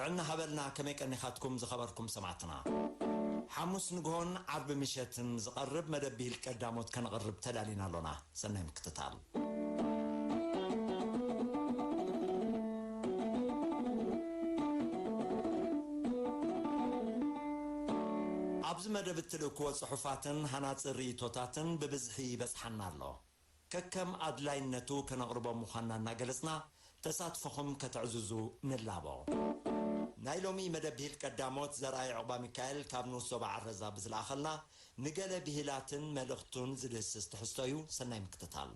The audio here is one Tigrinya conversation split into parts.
ጥዕና ሃበልና። ከመይ ቀኒኻትኩም ዝኸበርኩም ሰማዕትና? ሓሙስ ንግሆን ዓርቢ ምሸትን ዝቐርብ መደብ ብሂል ቀዳሞት ከነቕርብ ተዳሊና ኣሎና። ሰናይ ምክትታል። ኣብዚ መደብ እትልእክዎ ጽሑፋትን ሃናጺ ርእይቶታትን ብብዝሒ ይበጽሓና ኣሎ። ከከም ኣድላይነቱ ከነቕርቦ ምዃንና እናገለጽና፣ ተሳትፎኹም ከተዕዝዙ ንላቦ። ናይ ሎሚ መደብ ብሂል ቀዳሞት ዘርኣይ ዑቕባሚካኤል ካብ ንኡስ ዞባ ዓረዛ ብዝለኣኸልና፣ ንገለ ብሂላትን መልእኽቱን ዝድህስስ ትሕዝቶ እዩ። ሰናይ ምክትታል።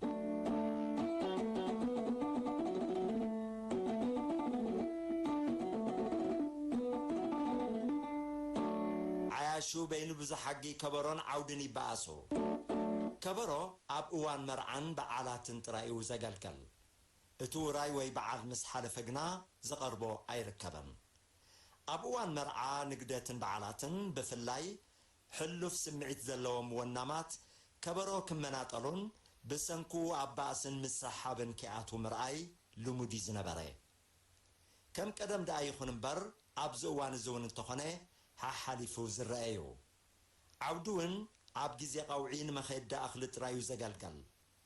ዓያሹ በይኑ ብዙሕ ሓጊ ከበሮን ዓውድን ይበኣሱ። ከበሮ ኣብ እዋን መርዓን በዓላትን ጥራይ እዩ ዘገልግል። እቲ ውራይ ወይ በዓል ምስ ሓለፈ ግና ዝቐርቦ ኣይርከብን። ኣብ እዋን መርዓ፣ ንግደትን በዓላትን ብፍላይ ሕሉፍ ስምዒት ዘለዎም ወናማት ከበሮ ክመናጠሉን ብሰንኩ ኣብ ባእስን ምስሕሓብን ክኣትዉ ምርኣይ ልሙድ እዩ ዝነበረ። ከም ቀደም ደኣ ይኹን እምበር ኣብዚ እዋን እዚ እውን እንተኾነ ሓሓሊፉ ዝረአ እዩ። ዓውዲ እውን ኣብ ግዜ ቀውዒ ንመኸየዲ እኽሊ ጥራይ እዩ ዘገልገል።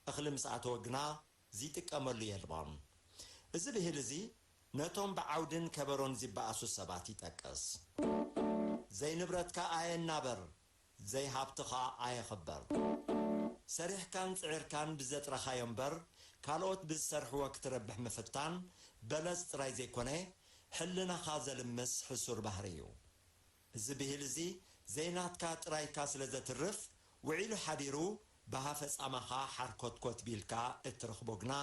እኽሊ ምስ ኣተወ ግና ዝይጥቀመሉ የልቦን። እዚ ብሂል እዚ ነቶም ብዓውድን ከበሮን ዚበኣሱ ሰባት ይጠቅስ። ዘይንብረትካ ኣየናብር፣ ዘይሃብትኻ ኣየኽብር። ሰሪሕካን ጽዒርካን ብዘጥረኻዮ እምበር ካልኦት ብዝሰርሕዎ ክትረብሕ ምፍታን በለጽ ጥራይ ዘይኮነ ሕልናኻ ዘልምስ ሕሱር ባህሪ እዩ። እዚ ብሂል እዚ ዘይናትካ ጥራይካ ስለ ዘትርፍ፣ ውዒሉ ሓዲሩ ብሃፈጻማኻ ሓርኮትኮት ቢልካ እትረኽቦ ግና፣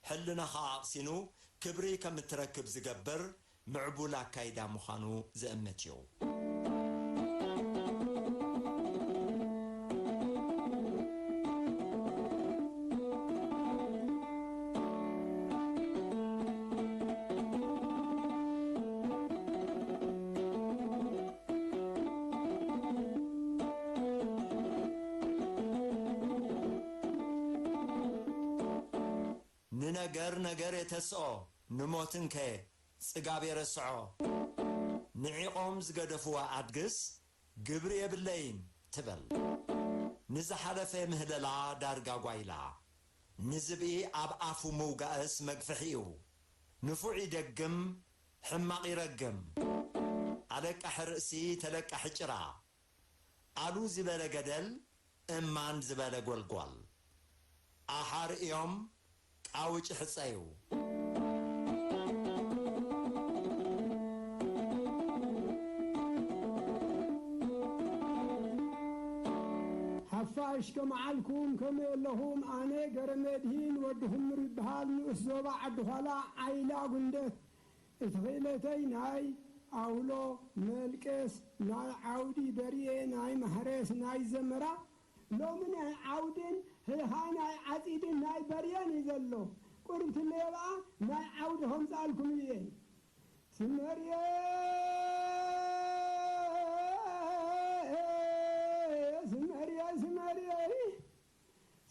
ሕልናኻ ኣቕሲኑ ክብሪ ከም እትረክብ ዝገብር ምዕቡል ኣካይዳ ምዃኑ ዝእምት እዩ። ንነገር ነገር የተስኦ፣ ንሞትንከ ጽጋብ የረስዖ። ንዒቖም ዝገደፍዋ ኣድግስ ግብሪ የብለይን ትብል። ንዝሓለፈ ምህለላ ዳርጋ ጓይላ። ንዝብኢ ኣብ ኣፉ ምውጋእስ መግፍሒ እዩ። ንፉዕ ይደግም፣ ሕማቕ ይረግም። ኣለቃሒ ርእሲ፣ ተለቃሒ ጭራ። ኣሉ ዝበለ ገደል፣ እማን ዝበለ ጎልጎል። ኣሓር እዮም ቃውጭ ሕጸዩ። ሓፋሽ ከመዓልኩም ከመይ ኣለኹም? ኣነ ገረመድሂን ወዲ ኩምር ይበሃል፣ ንኡስ ዞባ ዓዲ ዃላ፣ ዓይላ ጉንደት። እቲ ክእለተይ ናይ ኣውሎ፣ መልቀስ፣ ናይ ዓውዲ በርየ፣ ናይ ማሕረስ፣ ናይ ዘመራ፣ ሎሚ ናይ ዓውድን ህልኻ ናይ ዓጺድን ናይ በርየን እዩ ዘሎ። ቁሩብ ትለዮ በኣ ናይ ዓውዲ ከምጽኣልኩም እየ። ስመርየ፣ ስመርየ፣ ስመርየ።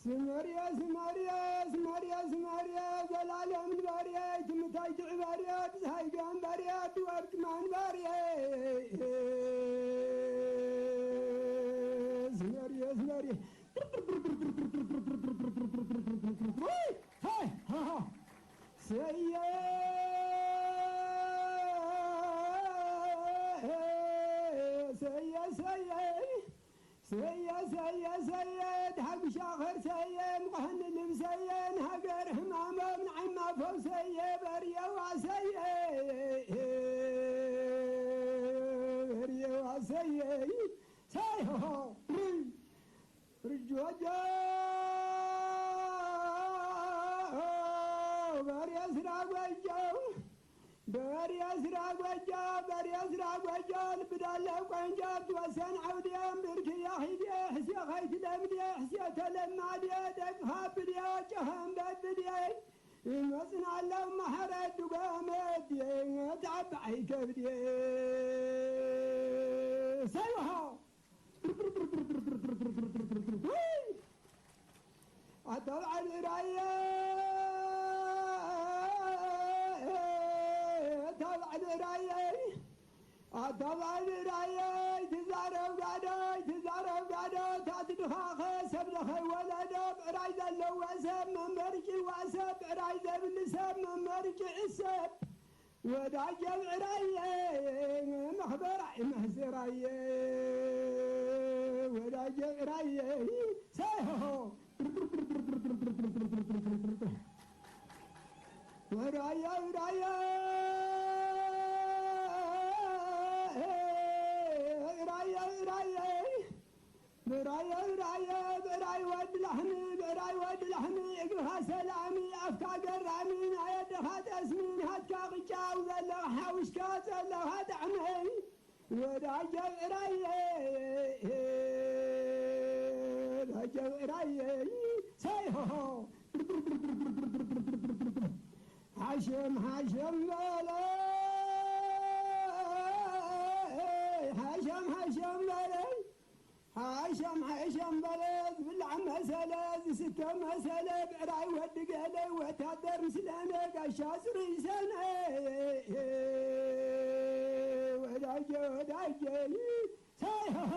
ስመርየ፣ ስመርየ፣ ስመርየ፣ ስመርየ፣ ዘላለም ንበርየ፣ ትምታይ ትዕበርየ፣ ብዝሃይ ገንበርየ፣ ብወርቂ መንበርየ። ስመርየ፣ ስመርየ። ወይ፣ ሃይ፣ ሃ፣ ሃ። ሰየ፣ ሰየ፣ ሰየ። ሰየ፣ ሰየ፣ ሰየ፣ ድሓጉሻ ኸርሰየ፣ ምዃኒ ልብሰየ፣ ንሃገር ሕማሞም ንዓይማ ፈውሰየ፣ በርየዋ ሰየ፣ በርየዋ ሰየ፣ ሰይ ሆ፣ ርጆጆ፣ በርየ ስራ ጎጆ። በርየ ስራ ጎጆ፣ በርየ ስራ ጎጆ፣ ልቢ ዳለ ቆንጆ፣ ትወሰን ዓውድየ፣ እምብርክየ ኺድየ፣ ሕስየ ኸይትለምድየ፣ ሕስየ ተለማድየ፣ ደቅኻ ብድየ፣ ጨኸን በብድየ፣ ይመጽና ኣለዉ ማሕረ ድጎመድየ፣ ተዓባዓይ ከብድየ። ሰይሆ! ኣታ በዓል ራየ፣ እታ ኣታ ብዕራየይ፣ ኣታ ብዕራየይ፣ ትዛረብ ጋዶ፣ ትዛረብ ጋዶ፣ ታቲ ድኻኸ ሰብ ለኸይ ወለዶ፣ ብዕራይ ዘለዎ ሰብ መንበሪ ጭዋ ሰብ፣ ብዕራይ ዘይብሉ ሰብ መንበሪ ጭዕ ሰብ። ወዳጀ ብዕራየ፣ መኽበራይ መህዝራየ፣ ወዳጀ ብዕራየ፣ ሳይሆ። ራያ ራያ ራያ ራያ ብራይ ወዲ ላሕሚ፣ ብራይ ወዲ ላሕሚ፣ እግርኻ ሰላሚ፣ ኣፍካ ገራሚ፣ ናይ ኣደኻ ጠስሚ፣ ናትካ ቅጫው ዘለኻ ሓውሽካ ዘለኻ ጣዕመይ። ወዳጀ ብዕራየ፣ ወዳጀ ብዕራየ፣ ሰይሆ። ሓሸም ሓሸም በለ፣ ሓሸም ሓሸም በለ፣ ሓሸም ሓሸም በለ፣ ዝብላዕ መሰለ፣ ዝስተ መሰለ፣ ብዕራይ ወዲ ገለ፣ ወታደር ምስለነ፣ ጋሻ ጽሩይ ሰነ፣ ወዳጀ ወዳጀ፣ ሳይሆ።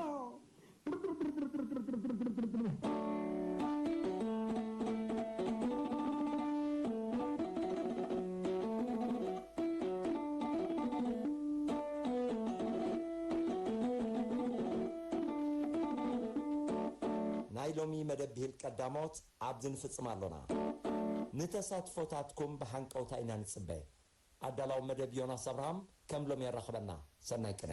ናይ ሎሚ መደብ ብሂል ቀዳሞት ኣብዚ ንፍጽም ኣሎና። ንተሳትፎታትኩም ብሃንቀውታ ኢና ንጽበ። ኣዳላዊ መደብ ዮናስ ኣብርሃም ከም ሎሚ የራኽበና። ሰናይ ቅነ።